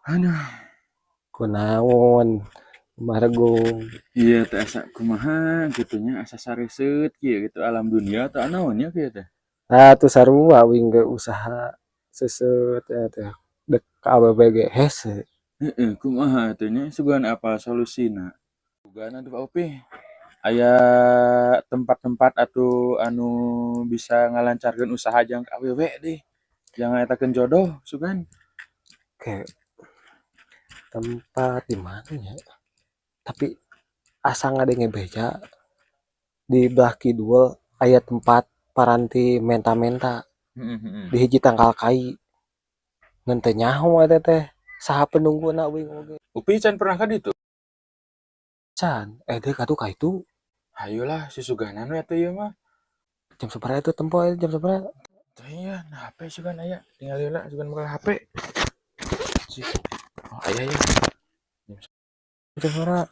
Aduh, Kunaon maregung. Iya teh asa kumaha kitu nya, asa sareseut kieu gitu alam dunia teh naon nya kieu teh. Nah, tuh sarua wing ge usaha seseut ya teh dek ka awewe ge hese. Heeh, kumaha atuh nya sugan apa solusina? Sugan atuh Pak Upi. Aya tempat-tempat atuh anu bisa ngalancarkeun usaha jang ka awewe deh. Jangan etakeun jodoh sugan. Oke. Tempat di mana ya? Tapi asa ngadenge beja di belah kidul aya tempat paranti menta-menta. Di hiji tangkal kai. Ngan teu nyaho eta teh saha penungguna wing oge. Upi can pernah ka ditu? Can, deuk atuh ka itu. Hayulah susuganan we atuh ieu mah. Jam sabaraha itu tempo jam sabaraha? Tah iya, nah HP sugan aya. Tinggal heula sugan bakal HP. Oh, aya ya. Jam sabaraha?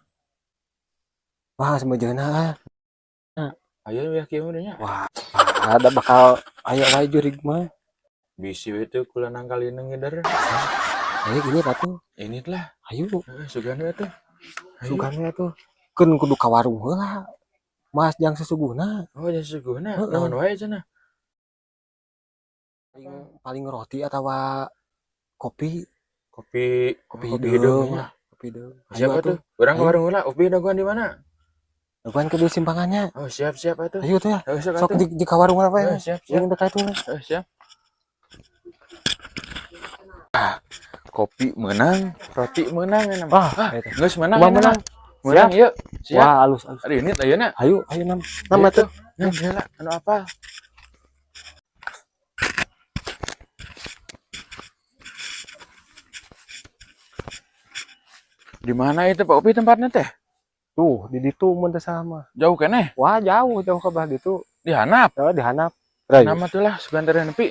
Wah, semejeuna ah. Aya we kieu mah nya. Wah, ada bakal aya wae jurig mah. Bisi we teh kula nangkalina ngider. Ayo gini atuh. Ini lah. Ayo. Heeh, sugan we atuh. Sugan we atuh. Keun kudu ka warung heula. Mas jang sesuguhna. Oh, jang sesuguhna. Heeh. Naon wae cenah? Paling roti atawa kopi. Kopi, Kopi kopi hideung hideung lah. Kopi hideung. Siap Ayo atuh. atuh. Urang ka Ayo. warung heula. Upi dagoan di mana? Dagoan ke di simpangannya. Oh, siap siap atuh. Ayo tuh ya. Ayo, sok Sok atuh. di ka warung heula we. Heeh, siap siap. Jeung dekat itu. Heeh, siap. Ah, kopi menang, roti menang enak. Wah, Ah, eta. geus menang Kumaha enak. menang? Menang Siap. yuk. Siap. Wah, alus alus. Aduh, ini ayeuna. Ayo, ayo nam. Nam Ayo atuh. tuh. Nam heula anu apa? Di mana itu Pak Upi tempatnya teh? Tuh, di ditu mun teu salah mah. Jauh keneh? Wah, jauh, jauh ke belah ditu. Di handap. Heeh, di handap. Rayu. Nama tuh lah sugan teh nepi.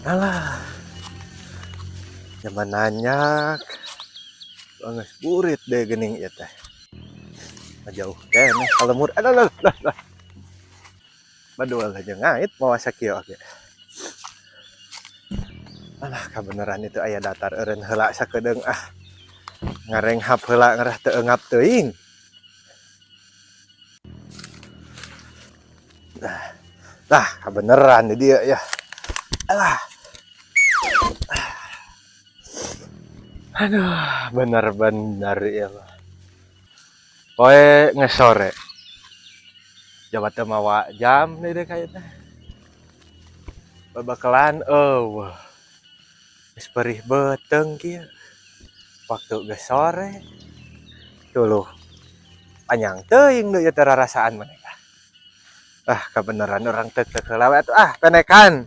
Alah, zaman nanyak, geus burit deh gening ieu teh. Jauh keneh kalemur. Aduh, aduh, aduh, aduh. Badual aja ngait mawa sakieu oge. Alah, kabeneran itu aya datar eureun heula sakedeung ah. Ngarenghap heula ngarah teu eungap teuing. Nah, lah kabeneran di dieu ya. Alah. Aduh, bener-bener ya mah. Poe ngesore. Jawa teu mawa jam deui deh kayaknya. Babakalan eueuh. Geus perih beuteung kieu. Waktu geus sore. Tuluh. Panjang teuing deui teh rarasaan maneh. Ah, kabeneran urang teu teu heula we atuh. Ah, penekan.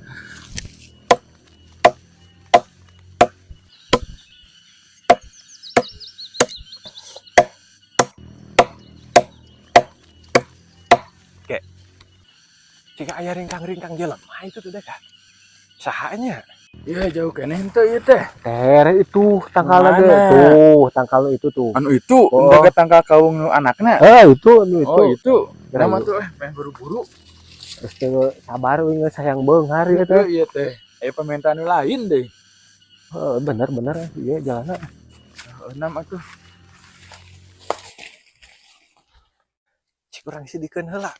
Jika aya ringkang-ringkang jelema itu tuh deh kan. Sahanya. Iya jauh keneh henteu ieu teh. Tere itu tangkalna ge. Mana? Tuh, tangkal itu tuh. Anu itu, Oh. deket tangkal kaung nu anakna. Itu anu itu. Oh, itu. Geura Nama yuk. tuh pengen buru-buru. Terus teh sabar we geus hayang beunghar ieu teh. Iya teh. Aya permintaan nu lain deh. Heeh, bener bener ieu jalanna. Enam atuh. Cik urang sidikeun heula.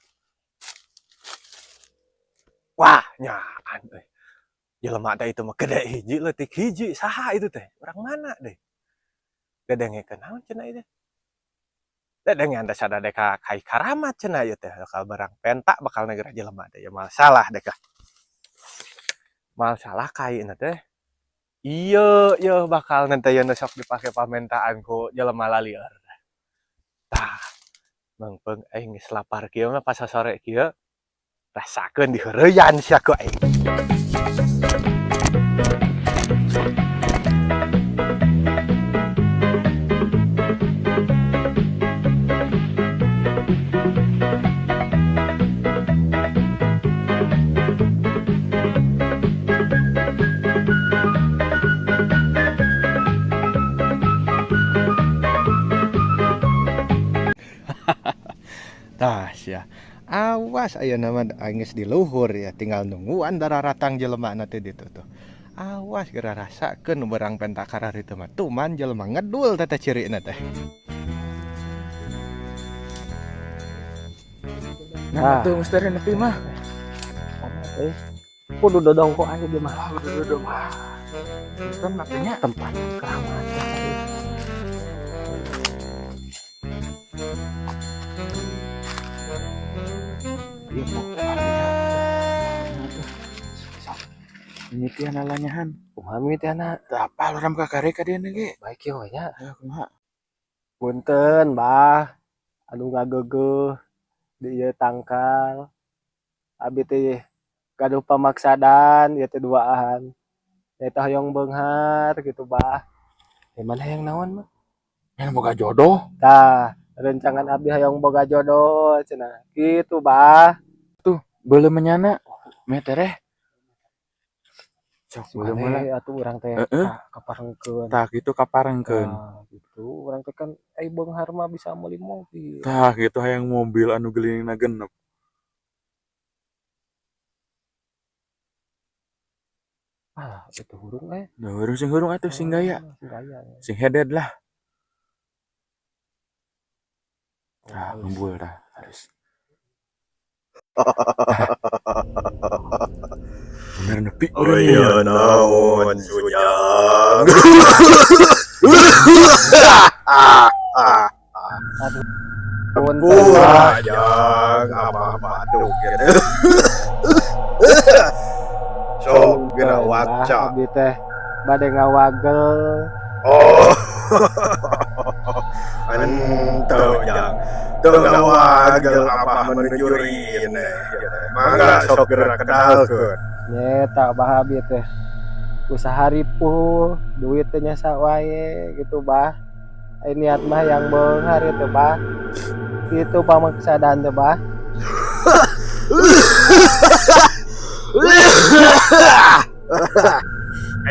Wah, nyaan euy. Jelema teh itu mah gede hiji leutik hiji, saha itu teh? Urang mana deh? Gadengekeun naon cenah ieu teh? Dadengean teh sadade ka kai karamat cenah ieu teh, bakal barang penta bakal negara jelema teh, ya mal salah deh kah. Mal salah kai na teh. Iya, ieu bakal nanti ieu nu sok dipake pamentaan ku jelema lalieur. Tah, mangpeung aing geus lapar kieu mah pas sore kieu. Rasakeun diheureyan sia ku aing. Tah sia. Awas ayeuna mah aing geus di luhur ya, tinggal nungguan dararatang jelema na teh ditu tuh. Awas geura rasakeun barang penta kararitu mah. Tuman jelema ngedul teh teh cirina teh. Nah, tuh mesti nepi mah. Eh, kudu dodongko aja dia mah. Ah, kudu dodongko. Kan makanya tempat keramat. Ini tiana lanyahan. Kumaha mimitiana? Teu apal urang ka kare ka dieu ge. Baik ieu we nya. Ayo kumaha? Punten, Bah. Anu ngageugeuh di ieu tangkal. Abi teh gaduh pamaksadan ieu teh duaan. Eta hoyong beunghar gitu, Bah. Teh mana hayang naon mah? Hayang boga jodoh. Tah, rencangan abdi hayang boga jodoh cenah. Kitu, Bah. Tuh, beuleum menyana. Meh tereh. Sok beuleum heula. Atuh urang teh Heeh. kaparengkeun. Tah kitu kaparengkeun. Tah gitu, urang teh kan ai beunghar mah bisa meuli mobil. Tah kitu hayang mobil anu geulingna genep. Ah, itu hurung eh. Nah, hurung sing hurung atuh sing gaya. Sing gaya. Sing heded lah. Tah, ngumpul tah, harus. Bener nepi urang ieu. Aya naon sujang. Aduh. Punten, Bah. Jang apa-apa aduh gitu. Sok geura waca. Abdi teh bade ngawagel. Oh. Henteu jang. Teu ngawagel apa menujurin. Mangga sok geura kedalkeun. Nyeta Bah abi teh. Usaha ripuh, duit teh nya sawae gitu, Bah. Ai niat mah yang beunghar itu, Bah. Itu pamaksadan teh, Bah.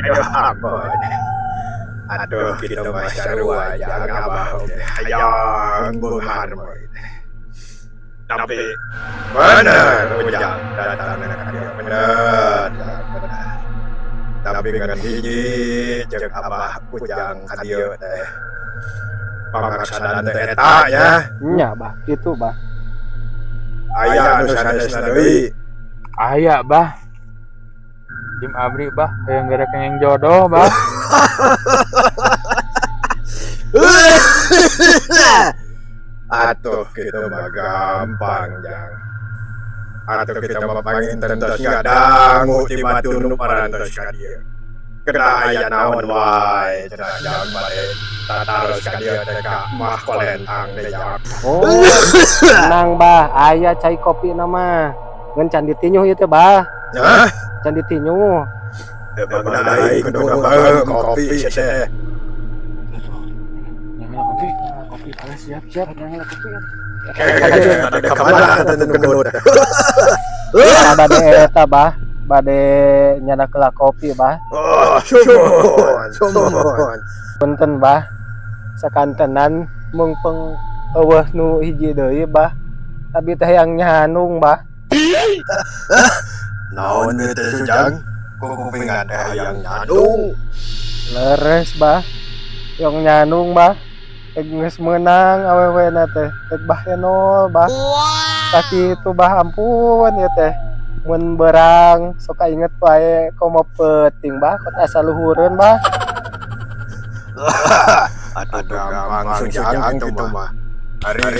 Aduh ampun. Aduh kitu mah sarua jang abah oge hayang beunghar mah. Tapi bener ujang datang ka dieu bener bener. Tapi ngan hiji jeung abah ujang ka dieu teh. Pamaksadan teh eta nya. Nya Bah, kitu Bah. Aya anu sanesna deui. Aya Bah. Tim abri Bah, hayang gara kenging jodoh Bah. Atuh kitu mah gampang jang. Atuh kitu mah panginten tos ngadangu ti batur nu parantos ka dieu. Kedah aya naon wae cenah jang bade tataros ka dieu teh ka mah kolentang teh jang. Oh, tenang Bah, aya cai kopi na mah. Ngan can ditinyuh ieu teh Bah. Hah? Can ditinyuh. Bang dai kudu ngabeung kopi teh. Nyala kopi. Kopi siap siap nyala kopi. Ada ka mana teh nu gendut. Bade eta Bah. Bade nyandak heula kopi, Bah. Oh, sumuhun, sumuhun. Punten, Bah. Sakantenan mungpeng euweuh nu hiji deui, Bah. Abi teh hayang nyandung, Bah. Naon ieu teh, Sujang? Kupingan teh hayang nyandung. Leres, Bah. Yang nyandung, Bah. Rek geus meunang awewena teh. Rek Bah Enol, Bah. Sakitu, Bah, ampun ieu teh. Mun berang sok inget wae komo peuting, Bah, kot asa luhureun, Bah. Atuh gampang, Sujang, kitu mah. Ari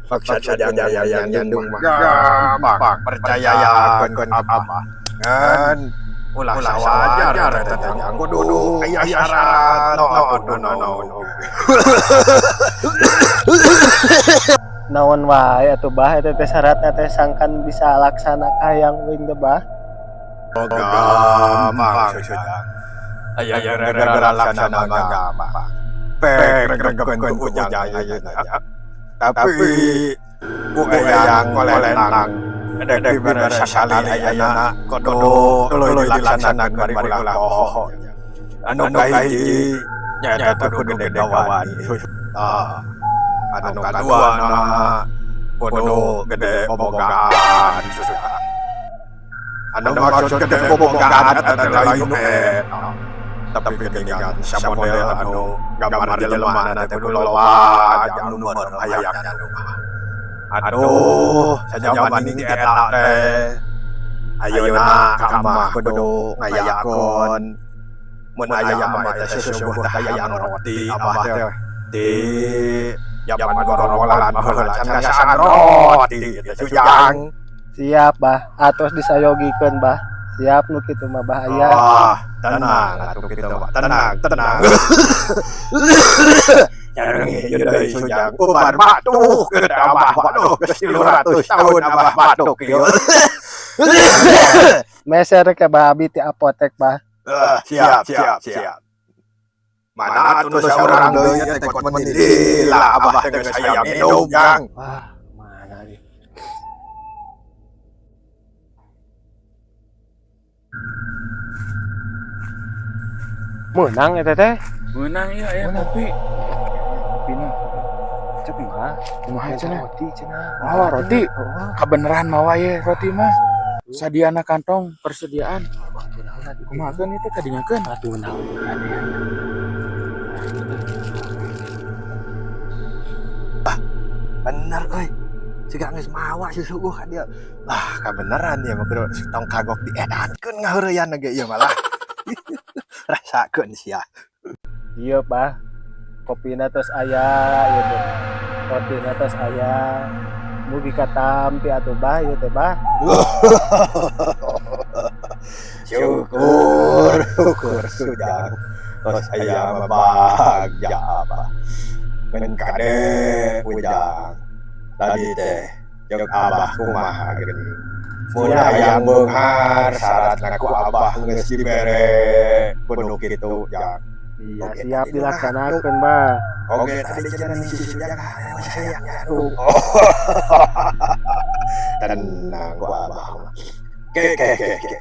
maksud Sujang hayang nyandung mah gampang, percayakeun abah. Ngan ulah sawajar eta teh, kudu aya syarat no atuh naon oge. Naon wae atuh, Bah, eta teh syaratna teh sangkan bisa laksana kahayang uing teh, Bah. Oh, gampang, Sujang. Aya gara-gara laksana mah gampang. Pek regepkeun ku Ujang ayeuna. Tapi ku eyang kolentang dek dibere sakali ayeuna kudu tuluy dilaksanakeun bari ulah poho. Anu kahiji nyaeta kudu gede kawani. Tah, anu kaduana kudu gede bobogaan. Anu maksud gede bobogaan eta teh lain nu eta. Tapi geuningan samodel anu gambar jelema teh kudu loba anu meureum hayang nyandung. Aduh, sajaman ini eta teh. Ayeuna ka mah kudu ngayakeun. Mun aya mah teh sesungguh teh hayang roti abah teh. Di jaman gorowolan baheula can ngasaan roti teh, Sujang. Siap, Bah. Atos disayogikeun, Bah. Siap nu kitu mah, Bah, aya. Wah, tenang atuh kitu mah. Tenang, tenang. Nyarengi ieu deui, Sujang. Ubar batuk geus abah. Waduh, geus 300 tahun abah batuk ieu. Meser ke Bah, abi ti apotek, Bah. Ah, siap, siap, siap. Mana atuh saurang deui teh kot meuni lila abah teh geus hayang minum, Jang. Wah, mana nih? Meunang eta teh. Meunang ieu aya kopi. Kopina. Cek mah. Kumaha cenah? Roti cenah. Oh, roti. Heeh. Kabeneran mawa ye roti mah. Sadiana kantong persediaan. Kumaha keun ieu teh kadingakeun? Atuh naon. Bener euy. Siga geus mawa susuguh ka dieu. Lah, kabeneran ieu mah kudu tong kagok diedankeun ngaheureyan ge ieu malah. Rasakeun sia. Iya, Bah. Kopina tos aya ieu teh. Rotina tos aya. Mugi katampi atuh, Bah, ieu teh, Bah. Syukur, syukur Sujang. Tos aya mah bagja abah. Ngan kade Ujang. Tadi teh jeung abah kumaha geuning. Mun hayang beunghar syaratna ku abah geus dibere kudu kitu, Jang. Iya, Oke, siap tadi dilaksanakeun, Bah. Oke, tadi cenah si Sujang hayang nyandung. Tenang ku abah mah. Ke ke ke ke.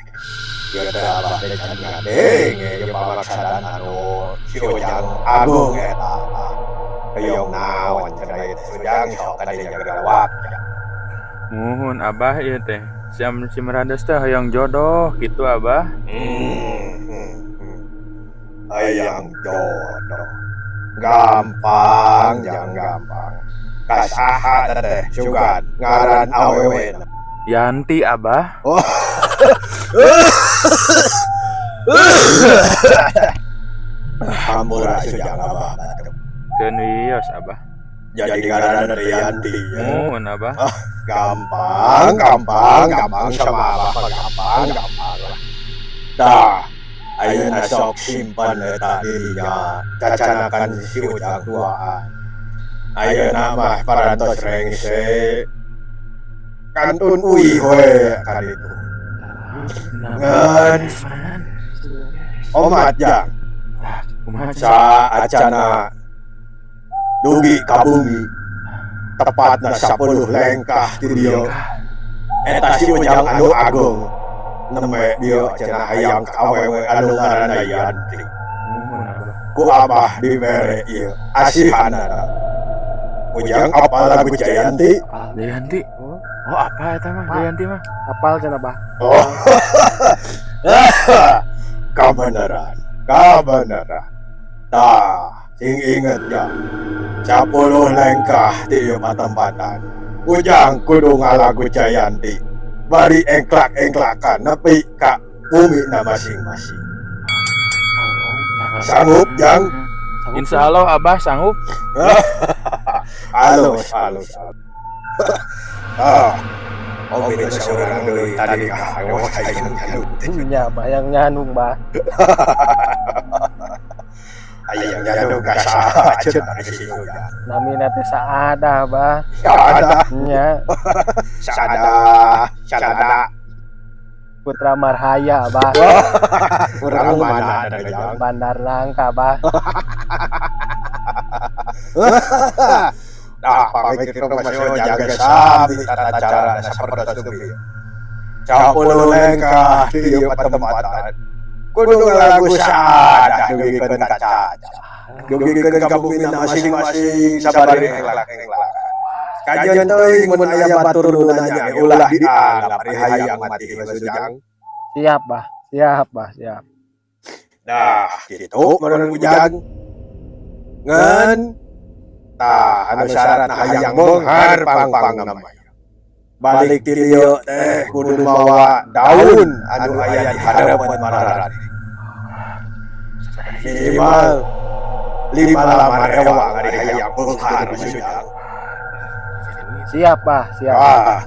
Ieu teh abah teh can ngadenge ieu pamaksadan anu si Ujang agung eta. Hoyong naon cenah ieu teh, Sujang, sok ka dieu jaga lawak. Muhun, Abah, ieu teh. Si si Merades teh hayang jodoh gitu, Abah. Hayang jodoh. Gampang, jangan gampang. Ka saha teh sugan ngaran awewe? Yanti, Abah. Oh. Hampura, Sujang, abah batuk. Keun wios, Abah. Jadi ngaran Yanti ya. Muhun, Abah. Ah, gampang, gampang, gampang sama abah mah gampang, gampang lah. Dah, ayeuna sok simpan eta dirinya. Cacanakan si Ujang duaan. Ayeuna mah parantos rengse. Kantun uih we ka ditu. Ngan omat, Jang. Kumaha? Saacana dugi ka bumi tepatna 10 lengkah ti dieu eta si Ujang anu agung. Nembe dieu cenah hayang ka awewe anu ngaranna Yanti. Ku Abah dibere ieu asihanana. Ujang apal lagu Jayanti? Jayanti. Oh, apa eta mah Jayanti mah? Apal cenah, Bah. Oh. Kabeneran, kabeneran. Tah, sing inget ya. 10 lengkah di ieu patempatan. Ujang kudu ngalagu Jayanti. Bari engklak-engklakan nepi ka bumi na masing-masing. Sanggup, Jang? Insya Allah Abah sanggup. Halus, halus. Ah, oh itu seorang deui tadi ah, oh hayang nyandung. Nya, Bah, yang nyandung, Bah. Hayang nyandung ka saha cenah si Ujang. Namina teh Saadah, Bah. Sada, Nya, sada, sada. Putra Marhaya, Bah. Urang mana ada Jang? Bandar Nangka, Bah. Nah, pamikir masih jaga sami tata cara sapertos kieu. 10 lengkah di ieu patempatan. Kudu ngalagu Saadah dugikeun ka Caca. Dugikeun ka bumina masing-masing sabari engklak-engklakan. Kajeun teuing mun aya batur nu nanya ulah dianggap ari hayang mati geus Ujang. Siap, Bah. Siap, Bah, siap. Nah, kitu menurut Ujang. Ngan tah anu syarat hayang beunghar pang-pang namanya. Balik ti dieu teh kudu mawa daun anu aya di hareupeun mararani. Minimal 5 lamar rewang ari hayang beunghar Ujang. Siap, Bah, siap. Ah.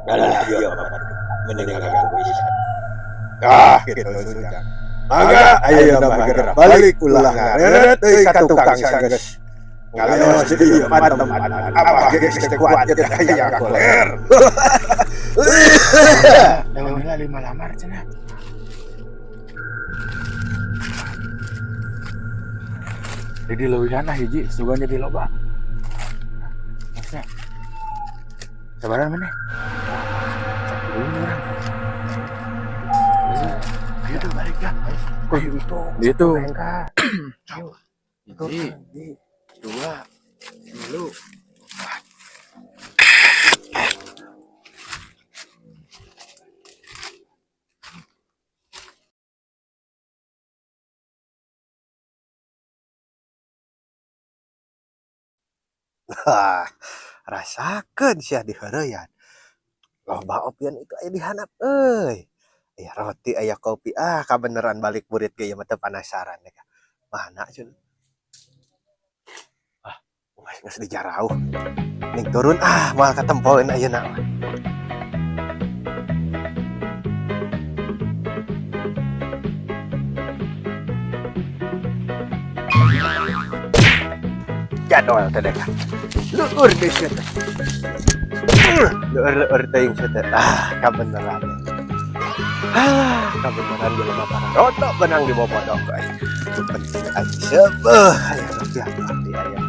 Alah, iya, mending kagak bisa. Ah, gitu Ujang. Mangga ayo mah gerak balik ulah ngareret euy ka tukang sanggeus. Ngaleos di ieu patempatan. Abah ge geus teu kuat ieu teh hayang koler. Daunnya 5 lamar cenah. Jadi leuwihan lah hiji, sugan jadi loba. Maksudnya, sabaran mana? 10 orang. Ayo tuh balik dah. Ayo itu. Itu. Lengkah. Hiji, 2, 3, 4. Wah, rasakeun sia diheureuyan. Loba opian itu aya di handap euy. Aya roti, aya kopi. Ah, kabeneran balik burit ge ieu mah teu panasaran teh. Mana cenah? Ah, geus geus dijarauh. Ning turun ah, moal katempoeun ayeuna mah. Jadwal teh deka. Leueur deui sia teh. Leueur-leueur teuing sia teh. Ah, kabeneran. Ah, kabeneran jelema parah. Rotok benang di bobodok euy. Nu penting aing seubeuh aya rupiah pasti aya.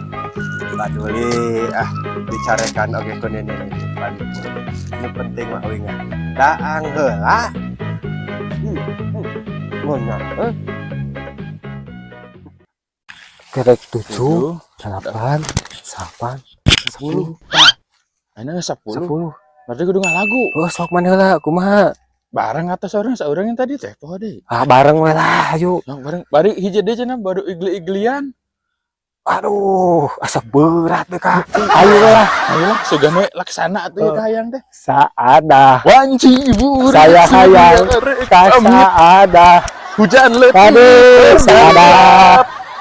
Paduli ah dicarekan oge ku nenek balik. Nu penting mah euy daang heula. Ngonyak euy. Kerek 7, 8, 8, 10. Ayeuna 10. 10. Berarti kudu ngalagu. Oh, sok maneh heula kumaha? Bareng atas orang saurang yang tadi teh poho deui. Ah, bareng we lah, ayo. Sok bareng. Bari hiji deui cenah baru igli-iglian. Aduh, asa berat deh, Kak. Ayo lah. Ayo lah, sugan we laksana atuh ieu hayang teh. Saada. Wanci ibu Saya hayang ka saada. Hujan leutik. Aduh, saada.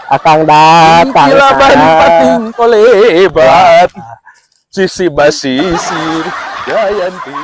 Akang datang. Kilaban pating kolebat. Sisi basisir Jayanti.